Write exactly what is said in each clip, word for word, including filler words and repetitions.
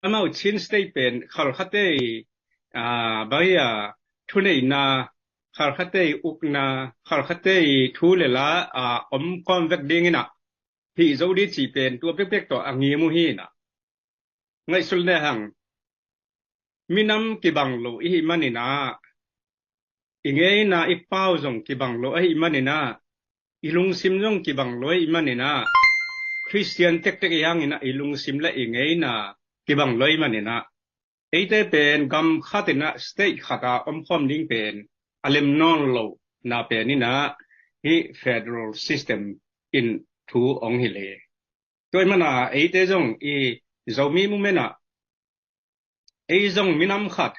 amau Chin State pen khalkhate i, aa, bang hi a, thuneihna, khalkhate i ukna, khalkhate i thu le la, aa, om khawm vek dingin ah, hih zo dih cih pen tua pekpek tawh a ngim uh hi in ah. Ngaihsun le hang, minam kibang lo i hih manin ah, i ngeina i pau zong kibang lo ahih manin ah, i lungsim zong kibang lo ahih manin ah, Khristian tektek i hangin ah i lungsim le i ngeina kibang lo ahih manin ah, eite pen gam khat in ah state khat a omkhawm ding pen a lem nawn lohna pen in ah, hih federal system in thu hong hilh hi. Tua ahih manin ah eite zong i Zomi movement ah, ei zong minam khat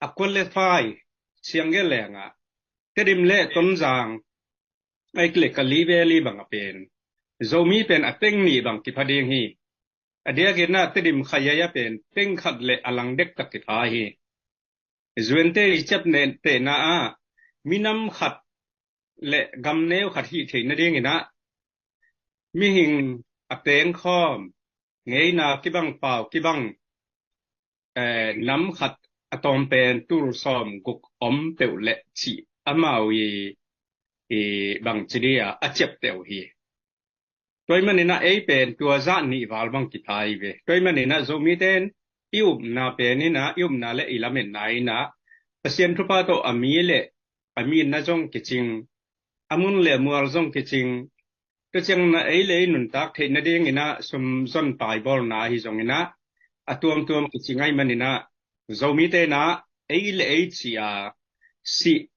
a qualify siang gen leng ah, Tedim le Tonzang, ahih kei leh Kalay Valley bang a pen Zomi pen a teng nih bang kipha ding hi. A diakin ah Tedim Khayaya pen teng khat le a lang dektak kipha hi. Zuante i ciaptehna ah, minam khat le gam neu khat hih theih nadingin ah, mihing a teng khawm, ngeina kibang, pau kibang, eh, nam khat a tawm pen tul sawm guk om peuh leh cih amau i, i bang ci dih a, a ciapteh uh hi. Tua ahih manin ah ei pen tua zah nih val bang kipha hi ve. Tua ahih manin ah Zomite in i upna pen in ah, i upna le i lametna in ah, Pasian thupha tawh a mi le a mi itna zong kicing, a mun le a mual zong kicing. Tua ciangin ah ei le ei nuntak theih nadingin ah sum zon paibawlna ahi zongin ah, a tuamtuam kicing ahih manin ah, Zomite in ah ei le ei ci a, sih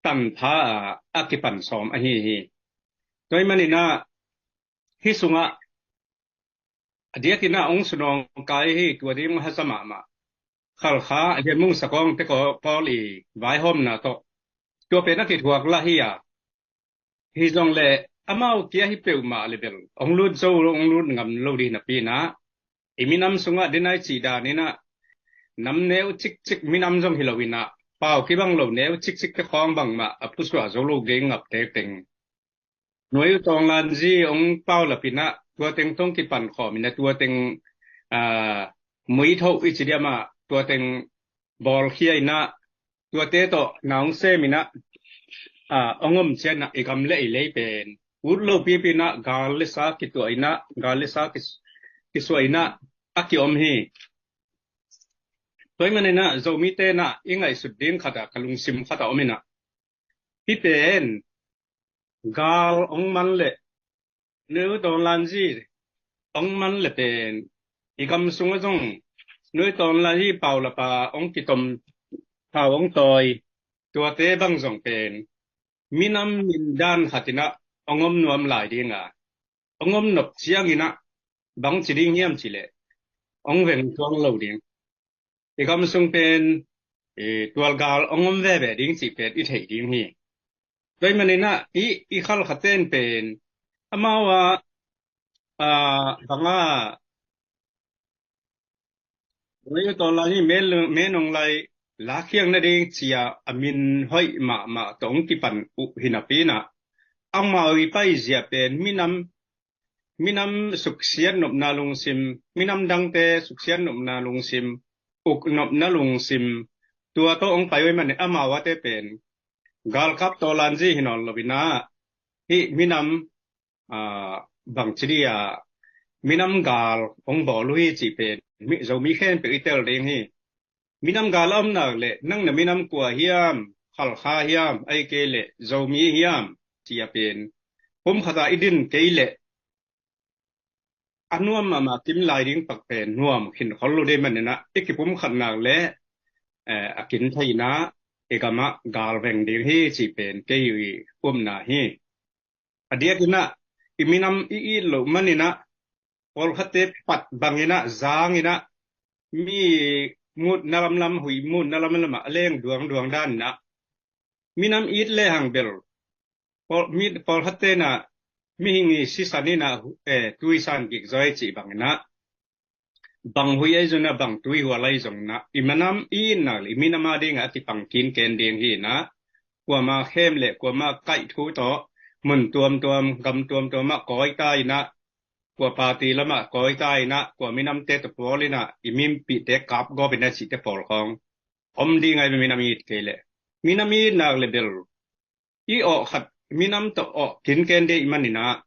tanpha a, a kipan sawm ahi hi. Tua ahih manin ah, hih sungah a diakin ah hong sunawng kai hi, tua ding haza mahmah. Khalkha, Lian Mung Sakawng te ko pawl i vaihawmna tawh tua pen a kithuak lah hi a, hi zong le amau kia hi peuhmah le bel hong lut zo lo, hong lut ngam lo dih napi in ah, i minam sungah dena i cih dan in ah, nam neu cikcik minam zong hi lo in ah, pau kibang lo neu cikcik te khawng bangmah a phusuah zo lo ding ngap tektek. Nuai uh Tawnlanzi hong paulap in ah, tua teng tawh hong kipan khawm in ah, tua teng, aa, muithoh i ci diam ah, tua teng bawlkhia in ah, tuate tawh na hong sem in ah, aa, hong om ciangin ah i gam le i lei pen ut lo pipi in ah, gal le sa kituah in ah, gal le sa kis-, kisuah in ah a kiom hi. Tua ahih manin ah Zomite in ah i ngaihsut ding khat ah, ka lungsim khat ah om in ah, hih pen gal hong man leh, Nuai uh Tawnlanzi hong man le pen, i gam sungah zong Nuai uh Tawnlanzi paulap a hong kitom, pau hong tawi, tuate bang zong pen minam mindan khat in ah hong om nuam lai ding a, hong om nop ciangin ah bang ci ding hiam cih leh, hong veng tuang lo ding, i gam sung pen, eh, tualgal hong om veve ding cih pen i theih ding hi. Tua ahih manin ah i, i Khalkha ten pen amau a, a, bang a, Nuai uh Tawnlanzi, Menung, Menung Lai lakkhiat nading ci a, a min hoih mahmah tawh hong kipan uh hi napi in ah, amau i paizia pen minam, minam suksiat nopna lungsim, minam dangte suksiat nopna lungsim, uk nopna lungsim, tua tawh hong pai uh ahih manin amau a te pen galkap Tawnlanzi hi nawn lo in ah, hih minam, aa, bang ci dih a, minam gal hong bawl uh hi cih pen mi, Zomi khempeuh i tel ding hi. Minam gal a om nak leh, nang na minam kua hiam, Khalkha hiam, ahih kei leh Zomi hiam, ci a pen pumkhat ah i din kei leh, a nuam mahmah kim lai ding pak pen nuam khin khol lo ding manin ah, i kipumkhat nak leh, eh, a kin thei in ah, i gam ah gal veng ding hi cih pen kei i upna hi. A diakin ah, i minam i it loh manin ah, pawlkhatte pat bangin ah, zangin ah, mi mutna lamlam, huih mutna lamlam ah a leng duangduang dan in ah, minam it le hang bel, pawl, mi, pawlkhatte in ah, mihing i sisan in ah, eh, tui san kik zaw hi cih bangin ah, bang huih ahi zongin ah, bang tui hual ahi zongin ah, i minam i itna le i minam a ding ah a kipang kinken ding hi in ah, kuamah khem le kuamah kaih thu tawh mun tuamtuam, gam tuamtuam ah kawi ta in ah, kua party lamah kawita inah, kua minamte tawh pawl inah i mimpihte kapgawp inah cihte pawl khawng om ding ahi ve, minam it kei leh. Minam itnak le bel i awh khat, minam tawh awh kinken ding ahih maninah,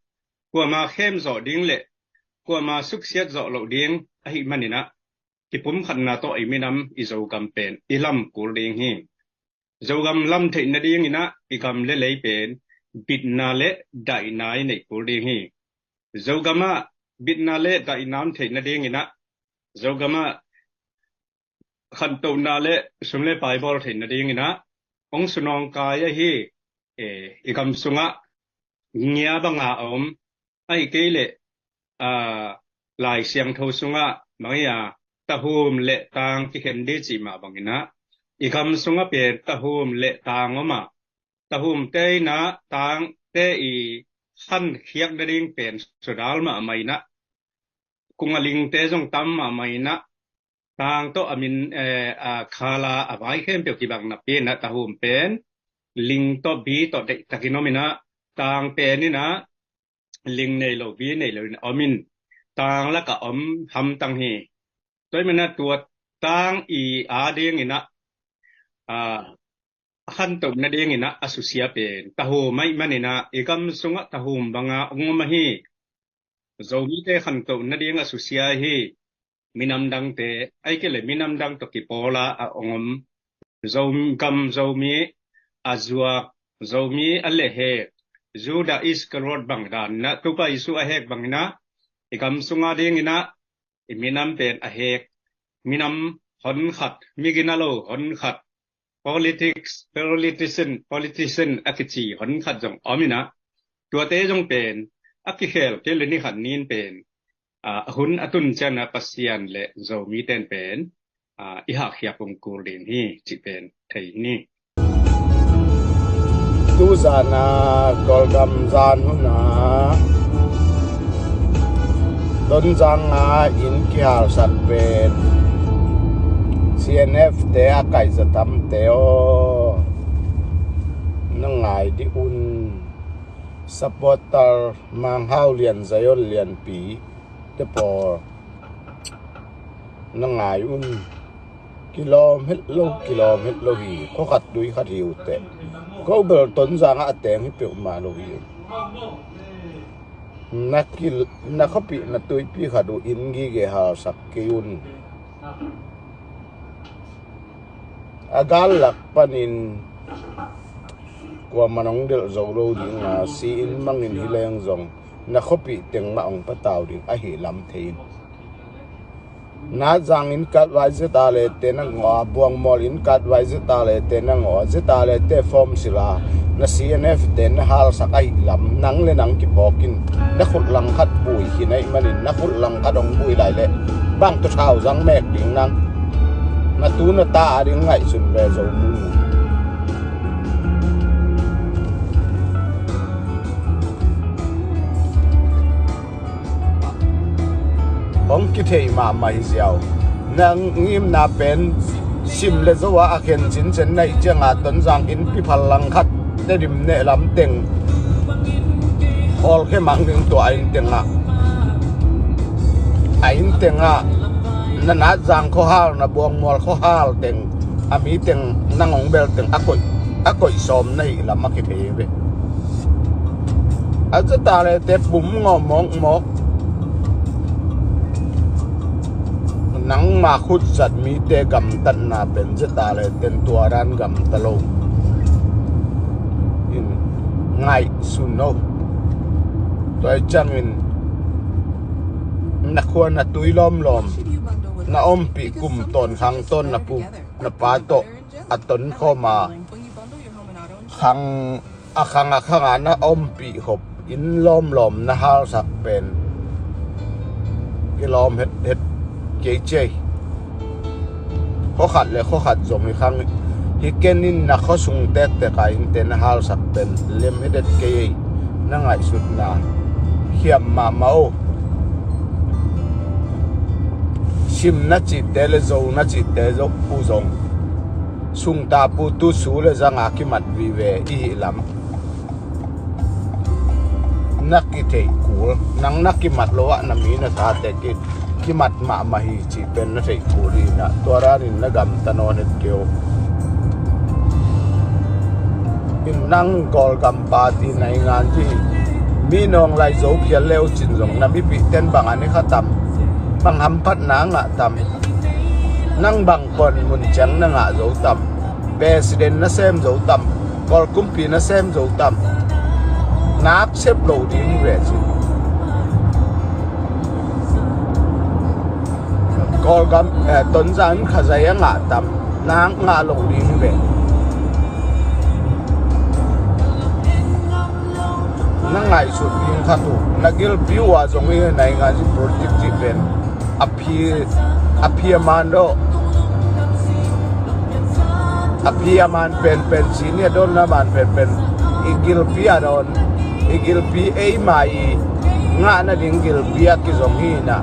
kuama khem zawh ding le kuama suksiat zawh loh ding ahih maninah, kipumkhatna tawh i minam, i Zogam pen i lam kul ding hi. Zogam lam theih nadinginah i gam le lei pen bitna le daihna i neih kul ding hi. Zogamah bitna le daihna om theih nadinginah, Zogamah khantohna le sum le pai bawl theih nadinginah hong sunawngkai ahi, eh, i gam sungah ngia banga a om, ahi kei leh, ah, Lai Siangtho sungah bang hi a, tahum le tang kikhen ding cih mah banginah, i gam sungah pen tahum le tang om a, tahumte inah tangte i khankhiak nading pen sudal mahmah inah, kunga lingte zong tam mahmah inah, tang tawh a min, eh, a khala a vai khempeuh kibang napi inah, tahum pen ling tawh bi tawh deihtakin om inah, tang pen inah ling nei lo, bi nei lo inah om in, tang lakah om hamtang hi. Tua ahih maninah tua tang i adinginah, ah, a khantoh nadinginah a susia pen tahum ahih maninah, i gam sungah tahum banga hong om ahi. Zomite khantoh nading a susia ahi. Minam dangte, ahi kei leh minam dang tawh kipawla a hong om Zogam Zomi a zuak, Zomi a lehhek, Judah Iskariot bang daninah, Topa Jesu a hek banginah, i gam sunga dinginah i minam pen a hek, minam honkhat, migina lo honkhat, politics, politician, politician a kici honkhat zong om inah, tuate zong pen a kikhel kei le nikhat nin pen, ah, a hun a tun ciangah Pasian le Zomite in pen, ah, i hahkhiap hong kul ding hi cih pen thei ni. Tuzan a Kawlgam zan hun a Tonzang a inn kihalsak pen C N F te a kaihza tamte aw, na ngai dih un. Supporter Mang Hau Lian, Zion Lianpi te pawl, na ngai un. Kilawm het lo, kilawm het lo hi. Khua khat tui khat hi uh teh. Ko bel Tonzang ah a teng hi peuhmah lo hi. Na kil-, na khuapih na tuipi khat uh inn gige halsak kei un. A gal lak panin kuamah nong delh zo lo ding a, si-in mangin hi leng zong na khuapih teng mah hong patau ding ahi lam thei in. Natzang inn katvai Zeta le te na ngawh a, Buangmual inn katvai Zeta le te na ngawh a, Zeta le te form sila na C N F te na halsak ahi lam nang le nang kiphawk in. Na khut langkhat bui khin ahih manin, na khut langkhat hong bui lai leh bang tua thau zang mek ding nang. Na tu na ta a ding ngaihsun ve zo mu. Hong kithei mahmah hi ziau. Na ngimna pen sim le zo ah a khen cincin na hih ciangah Tonzang innpi phal langkhat Tedim nehlam teng khawlkhe mang ding tua a inn tengah. A inn tengah na Natzang khuahal, na Buangmual khuahal teng, a mi teng nang hong bel teng a koih, a koih sawm na hih lam a kithei ve. A Zeta le te pum ngawh mawkmawk. Nangma khutzat mite gamtatna pen Zeta le ten tua dan gamta lo. In ngaihsun o. Tua hi ciangin na khua na tui lawmlawm, na ompih kum tawn khang tawn na pu na pa tawh a tonkhawm a khang a khang a khang a na ompih khop inn lawmlawm na halsak pen kilawm hethet kei ciai. Khuakhat le khuakhat zong hi khang hi ken in na khuasung tektek a innte na halsak pen lem hethet kei ei. Na ngaihsutna hiam mahmah o. Sim na cihte le zo na cihte zo uh zong sungta pu tu su le zanga kimat vive i hih lam. Na kitheih kul, nang na kimat lo ah na mi na tate ki kimat mahmah hi cih pen na theih kul hi na, tua danin na gamta nawn het kei uh. In nang Kawlgam party naingan ci, mi nawng lai zo phial leu cin zong na mipihten bang a ne kha tam, bang hamphatna ngah tam, nang bang pon mun ciang na ngah zo tam, president na sem zo tam, Kawl kumpi na sem zo tam, nak sep lo ding ve cin. Kawlgam, eh, Tonzang in khazai a ngah tam, nak ngah lo ding ve. Na ngaihsut ding khat uh, na gilpi uh ah zong hi naingan ci politik cih pen a phi, a phi a man dawh. A phi a man penpen, senior dawn na man penpen, i gilpi a dawn, i gilpi eima i ngah nading gilpi a kizong hi na.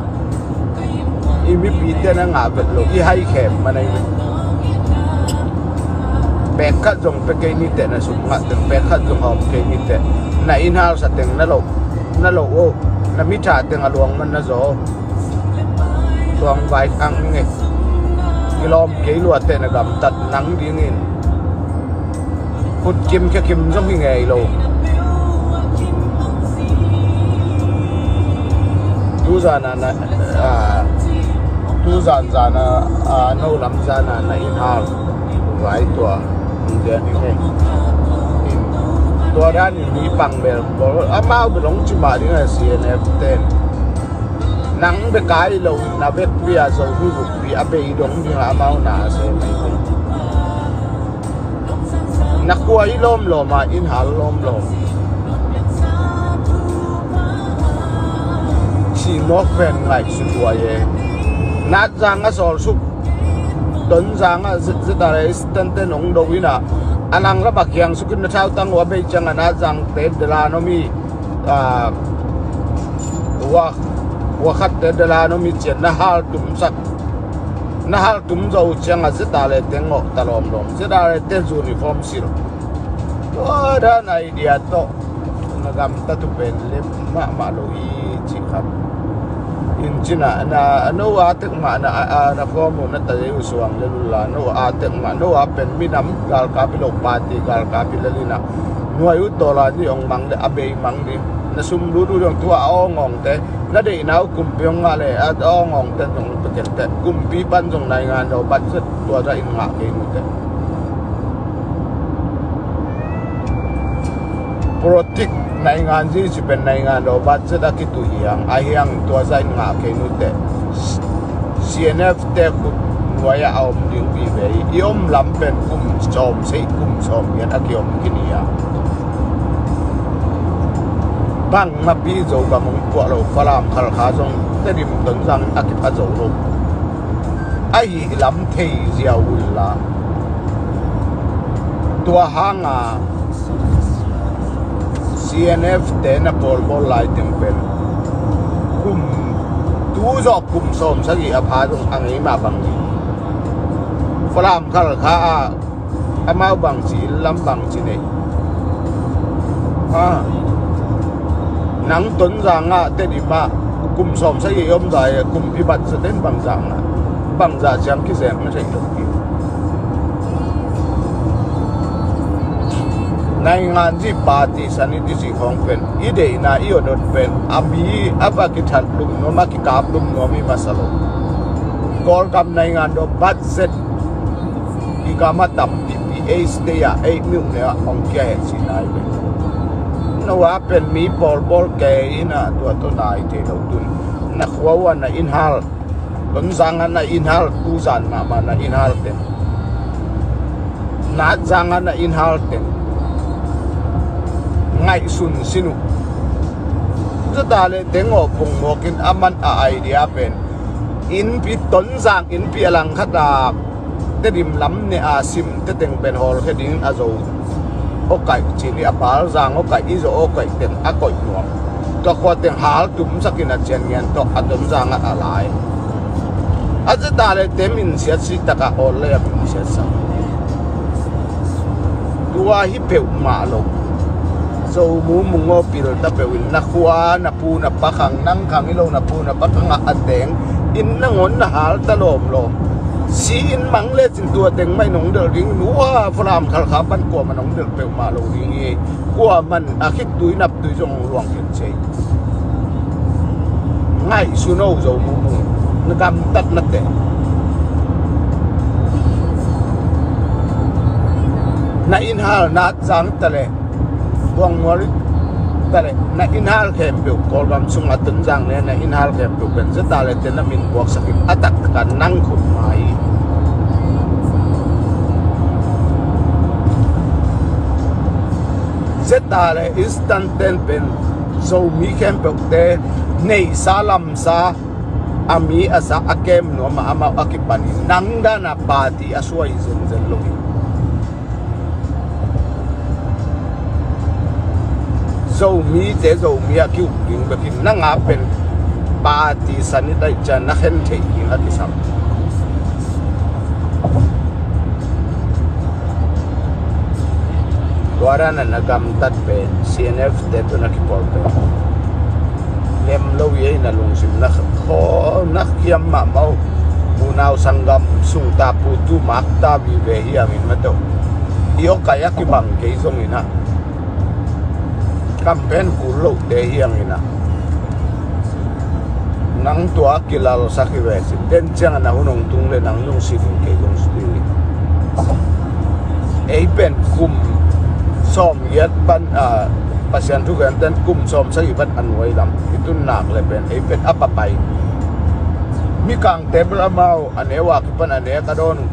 I mipite na ngah vet lo, i hai khem man ahi. Pek khat zong pe kei niteh, na sum ngah teng pek khat zong hawm kei niteh, na inn hal sa teng na lo, na lo o, na mitha teng a luang man na zaw. Tuang vai ang nge. Kilawm kei luateh na gamtat nang dingin. Kut kim khe kim zong hi ngei lo. Tuzan a na, ah, tuzan zan a, ah, no lam zan a na inn hal vai tua. Tua danin mi pang bel bawl, amau bel hong ci mah ding a, C N F ten. Nang bek a hi lo, na bekpi a Zomi bukpi a bei dong ding a amau na a sem hi. Na khua hi lawmlawm a, inn hal lawmlawm. Cih mawk pen ngaihsut huai e. Natzang a sawlsuk, Tonzang a Z R A Eastern te nong do in a, a lang lam a kiang suk in na thautang uh a bei ciang a Natzang te dela no mi, ah, hua, hua khat te dela no mi cian na hal tum sak. Na hal tum zo uh ciang a Z R A te ngawh ta lawmlawm. Z R A te uniform sil. Tua dan idea tawh na gamta tu pen lem mahmah lo hi cih khat. In cin a na, no a tek mah na, a, a, na form uh na ta zei uh suang le lula, no a tek mah, no a pen minam galkap hi lo, party galkap hi le lina. Nuai uh tawla ni ong mang le a bei mang ni. Na sum lut uh dong tua a ong ong te. Na deihna uh kumpi ong ngah le a ong ong te dong pe ken te. Kumpi pan dong naingan dong budget tua za in ngah kei nu te. Politik naingan zi ci pen naingan dawh budget a kitu hiang, a hiang tua za in ngah kei nu teh. C N F te khut nuai a om ding vive hi. I om lam pen kum sawm sei, kum sawm giat a kiom kini a. Bang napi Zogam hong puah lo, Falam Khalkha zong Tedim Tonzang in a kipha zo lo. Ahi lam thei ziau unla. Tua hanga C N F te na pawlbawl lai teng pen kum tu zawh kum sawm sagih a pha zong a ngei mah bang hi. Falam Khalkha ah amau bangci lam bangci nei. Ha. Nang Tonzang ah Tedim ah kum sawm sagih om zai kumpi bat sa ten bangzah ngah, bangzah ciang kizeng na thei lo hi. Naingan zi party san i ti zi khawng pen i deihna i odot pen a mi a va kithat lum nuam a kikap lum nuam i masa lo. Kawlgam naingan dawh budget i gam a tampipi ei state ah ei miuh ne ah hong kia het si nai ve. No a pen mi pawlbawl kei ina tua tawh nai thei lo tun. Na khua uh a na inn hal, Tonzang a na inn hal, tuzan mahmah na inn hal teng, Natzang a na inn hal teng ngaihsun sin uh. Zeta le teng aw pungmawkin a man a idea pen innpi, Tonzang innpi a langkhat a Tedim lam ne a sim te teng pen hawlkhia dingin a zo awkaih cin i a Palzang awkaih i zo awkaih teng a koih nuam. Tua khua teng hal tumsakin a cian ngian tawh a Tonzang ah a lai. A zeta le te minsiat si takah awl lei a minsiat sa. Tua hi peuhmah lo. Zo mumu ngaw pil ta peuh in na khua, na pu na pa khang, nang khang hi lo na pu na pa khang ah a teng in nangawn na hal ta lawmlawm. Si in mang lecin tua teng mah in hong delh ding, nu a Falam Khalkha pan kuamah in hong delh peuhmah lo ding hi. Kuamah in a khitui naptui zong hong luang khin ci hi. Ngaihsun o Zo mumu, na gamtatnate. Na inn hal Natzang ta leh, Buangmual ta leh, na inn hal khempeuh, Kawlgam sungah Tonzang le na inn hal khempeuh pen ZRA le te na min buaksak in a taktak a nang khut mai. ZRA le Eastern ten pen Zomi khempeuhte neihsa lamsa, a mi a sa, a kem nuam a, amau a kipan hi. Nang dan a party a suai zenzen lo hi. Zomite Zomi a ki-uk ding bek hi. Nang a pen party sanit ahih ciang na khen theih ding a kisam. Tua dan a na gamtat pen CNF te tawh na kipawl pen lem lo hi. Ei na lungsim na khaw na kiam mahmah uh. Unau sanggam sung ta, putu mak ta vive hi hangin mah tawh i awkai a kibang kei zongin ah, kam pen kul lohte hi hangin ah, nang tua kilalsak hi ve cin. Den ciangin a hun hong tung le nang lungsim in kei zong suti hi. Ei pen kum sawm giat pan, a, Pasian thu gen ten kum sawm sagih pan a nuai lam i tun nak le pen ei pen a papai. Mikangte bel amau a neu a kipan a nek a dawn uh.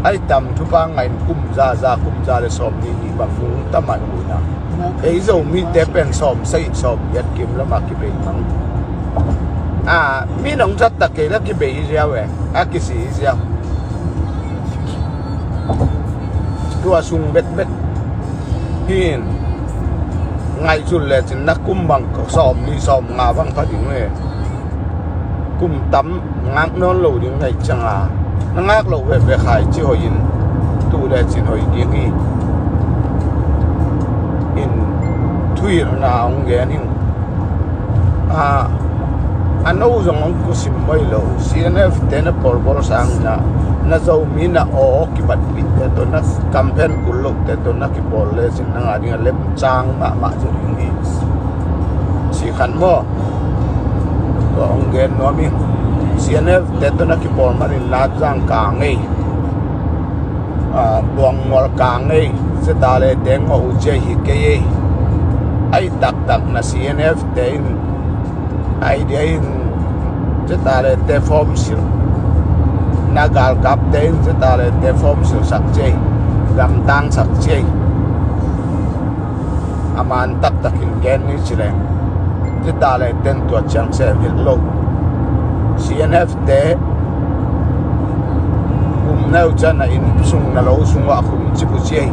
Ai tam thupha ngah in kum za, za kum za le sawm nih nih bang nung ta man uh hi na. Ei Zomite pen sawm sagih sawm giat kim lamah kibei mang. A, mi nong zat tak kei la kibei hi ziau e, a kisi hi ziau. Tua sung bekbek hi in ngaihsut lecin na kum bang sawm nih sawm nga bang pha ding uh e. Kum tam ngak nawn lo ding ngaih cianga na ngak loh veve khai ci hoih in tu lecin hoih ding hi. In thuhilhna hong gen hi. A, a no zong hong kusim mai lo. CNF te na pawlbawl sangin ah na Zomi na aw kibatpihte tawh, na kamphen kul lohte tawh na kipawl lecin nang a ding a lemcang mahmah zaw ding hi. Si khan maw? Tua hong gen nuam hi. CNF te tawh na kipawl manin Latzang ka ngei, a, Buangmual ka ngei, ZRA le teng ngawh uh cia hi kei ei. Ai taktak na CNF te in, ai dia in ZRA le te form silh, na galkapte in ZRA le te form silhsak cia hi, gamtangsak cia hi. A man taktakin gen ni ci leng, ZRA le ten tua ciang sem hilh lo. CNF te kum neu ciang na inn sung na lo sungah a khum cip uh cia hi.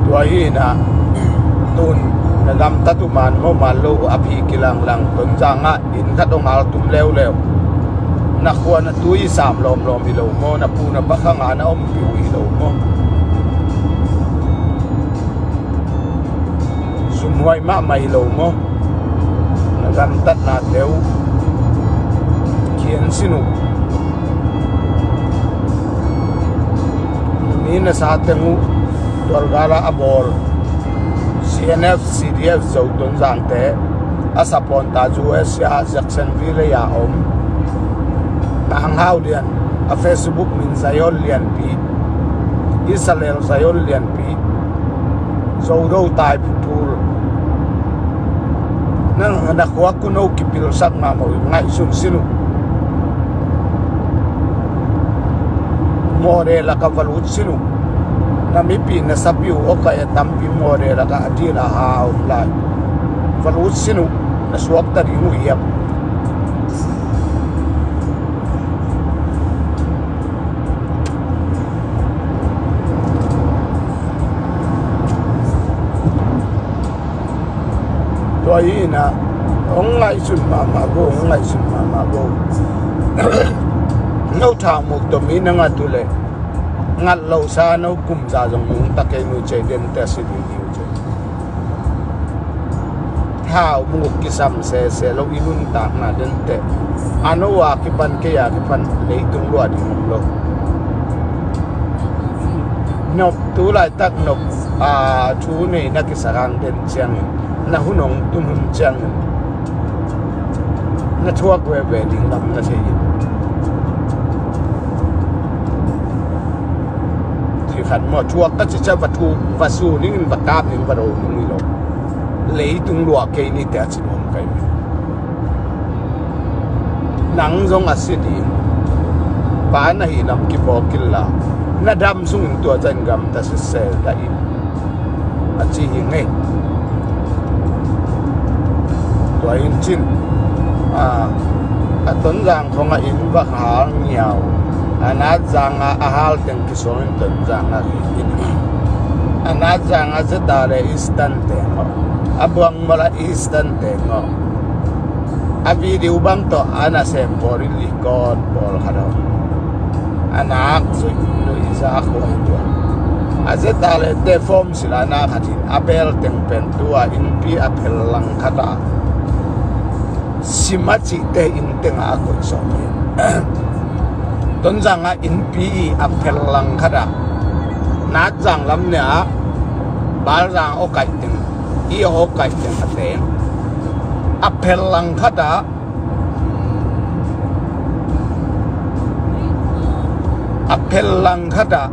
Tua hi in ah tun na gamtat uh man maw man lo uh a phi kilanglang Tonzang ah inn khat hong hal tum leuleu. Na khua na tui i sam lawmlawm hi lo maw? Na pu na pa khang a na ompih uh hi lo maw? Sumhuai mahmah hi lo maw? Na gamtatnate uh kian sin uh. Mi na sa teng uh tualgal ah a bawl CNF, CDF Zo Tonzangte a sapawnta USA Jacksonville a om Tang Hau Lian, a Facebook min Zion Lianpi, Israel Zion Lianpi, Zodo Tai Phupul. Na, na khua kuno kipilsak mahmah uh, ngaihsun sin uh. Mawre lakah va lut sin uh. Na mipi na sapi uh awkai a tampi mawre lakah a dil a ha a om lai. Va lut sin uh, na suakta ding uh hiam? Tua hi in ah hong ngaihsun mahmah bo, hong ngaihsun mahmah bo. No thang muk tawh mi na ngat uh leh Ngat loh sa no kum za zong nungta kei nu cei den te a si ding hi uh cei. Thau munguk kisam sese lo i nuntakna den te a no a kipan kei a kipan leitung lua ding om lo. Nop tu laitak nop a thu nei na kisakang den ciangin na hun hong tun hun ciangin na thuak veve ding lam na thei in. Thikhat maw thuak ka cica va thu va su dingin va kap ding va ro ding hi lo. Leitung lua kei ni te a ci nuam kai. Nang zong a si ding pa na hi lam kipawk illa na dam sungin tua can gamta sisel ta in. A ci hi ngei. Tua in cin a Tonzang khong a in va hal ngiau a nat zanga a hal teng kisol in Tonzanga hi in a nat zanga zeta le Eastern teng aw a buang mala Eastern teng aw a video bang tawh a nasem pawl in likawt pawl khat aw a nak zuih luih zak huai tua a zeta le te form sila na khat in a bel teng pen tua innpi a phel lang khat a sim a cihte inn tengah a koih sawm hi. Tonzanga innpi i a phel lang khat a nat zang lam ne a bal zang aw kaih teng i aw kaih teng a teng a phel lang khat a a phel lang khat a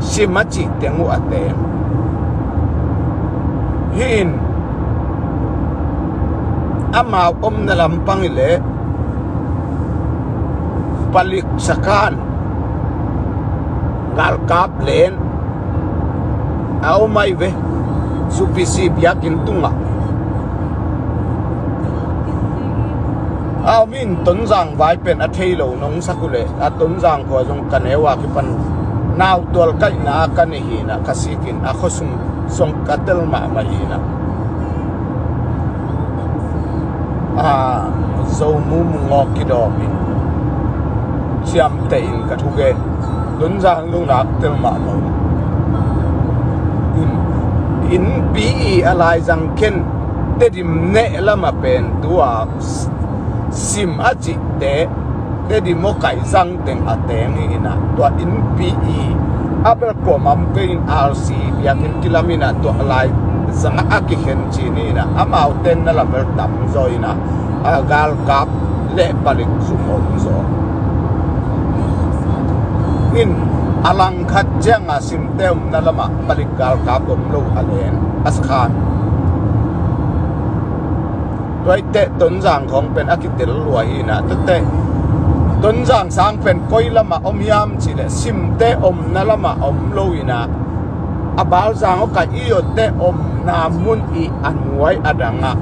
sim a cih teng uh a teng hi in amau omna lampang i leh palik sakan galkap len a om ai ve. Supisi biakin tungah a om in Tonzang vai pen a thei lo nong sak uh leh a Tonzang khua zong ka neu a kipan nautual kaihna a ka nei hinah ka sikin a khuasung zong ka tel mahmah hinah a Zomu mungawk kidawm in siamte in ka thugen Tonzang zong nak tel mahmah uh. Innpi i a laizang khen Tedim neh lamah pen tua sim a cihte Tedim aw kaih zang teng a teng hi inah tua innpi i a bel kuamah om kei in R C biakinn kilam inah tua lai zangah a kikhen cin hi inah amau ten na lam bel tam zaw inah a galkap le palik zum om zaw in a langkhat cianga simte omna lamah palik galkap om lo a len a sakhan. Tuaiteh Tonzang khawng pen a kitel lua hi inah tuateh Tonzang sang pen koi lamah om hiam cihleh simte omna lamah om lo inah a balzang awkah i yotte omna mun i a nuai a dangah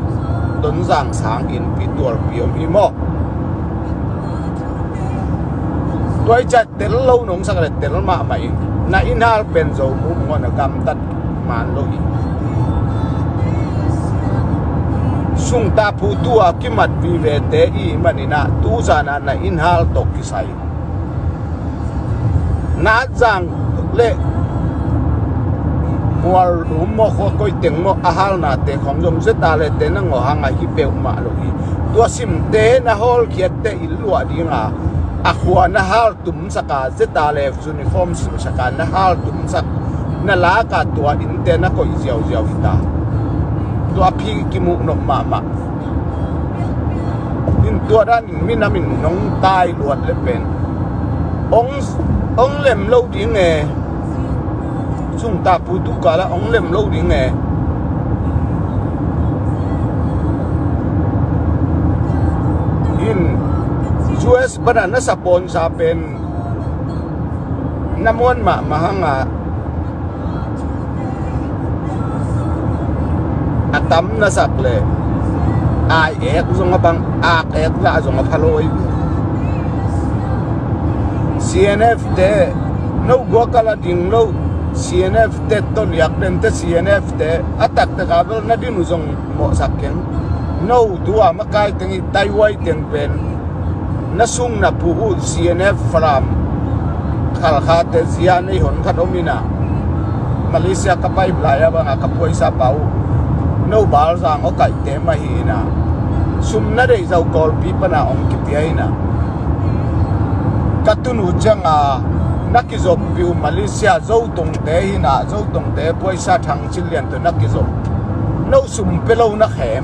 Tonzang sang innpi tualpi om hi maw? Tuaicat tel lo nong sak le tel mahmah in na inhal pen zo mu ngawn a gamtat man lo hi. Sungtah phutu a kimat vivete i maninah tuzanah na inhal tawh kisai Natzang le mual um maw khua koi teng maw a halnate khong zong zeta le te na ngawh hanga hi peuhmah lo hi. Tua simte na hawlkhiatte in luah dinga a khua na hal tumsaka zeta le uniform simsaka na hal tumsak na laka tua innte na koih ziauziau hita. Tua phi kimuh nop mahmah. In tua danin minamin nong tai luat le pen ong, ong lem lo ding e. Sungtah phutu kala ong lem lo ding e. In U S bana na saponsa pen na muan mahmah hanga a tam na sak le ai ek zong a bang ak ek zah zong a phaloi. C N F te no guak a la ding lo. C N F te toliak dente C N F te a taktak a bel na din uh zong mawhsak keng. No tua makai teng i taiwai teng pen na sung na phu uh C N F Falam Khalkhate zia nei hon khat om ina, Malaysia ka pai lai a banga ka puaisa pau, no balzang aw kaihte mah hi ina, sum na deih zau Kawlpi pana hong kipia ina. Ka tunu cianga na kizoppi uh Malaysia Zotongte hina, Zotongte puaisa thang cilian tawh na kizop. No sum pe lo na khem,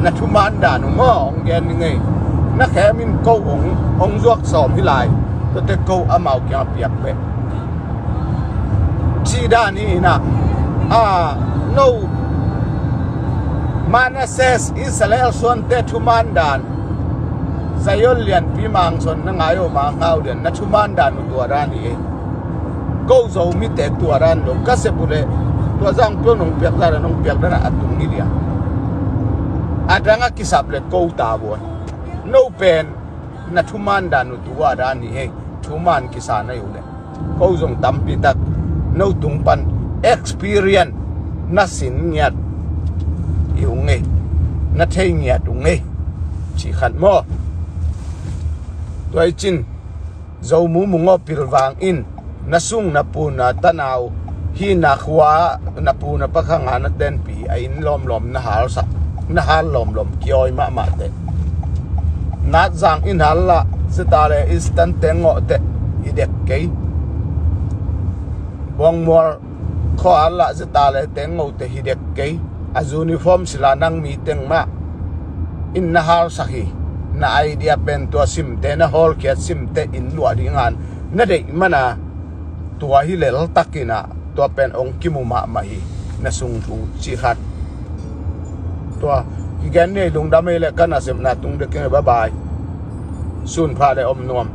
na thuman dan uh maw hong gen ni ngei. Na khem in ko hong, hong zuak sawm hi lai. Tuate ko amau kiang piak peh. Ci dan hi ina. A, no Manasseh Israel suante thuman dan, Zion lianpi mangson na ngai aw, mangau lian na thuman dan uh tua dan hi ei. Ko Zomite tua dan lo ka sep uh leh tua zang pio nong piak dan a nong piak dan a tung hi lian. A dang a kisap leh ko ta buan. No pen na thuman dan uh tua dan hi ei. Thuman kisa na hi uh leh ko zong tampi tak no tung pan experience na sin ngiat hi uh ngei, na thei ngiat uh ngei. Ci khat maw. Tua i cin Zomu Mungawpil vang in na sung na pu na tanau hi na khua na pu na pakhanga na tenpi a inn lawmlawm na halsak, na hal lawmlawm kiawi mahmah teh. Natzang in hal lah zeta le Eastern teng ngawh teh hi dek kei. Buangmual khua hal lah zeta le teng ngawh teh hi dek kei. A uniform sila nang mi teng mah in na halsak hi. Na idea pen tua simte, na hawlkhiat simte in luah dingan na deih mana tua hi leltak ina, tua pen hong kimu mahmah hi. Na sung thu ci khat. Tua kigen nei lungdam ei le ka nasepna tung dek keng ei. Bye bye. Sun pha le om nuam.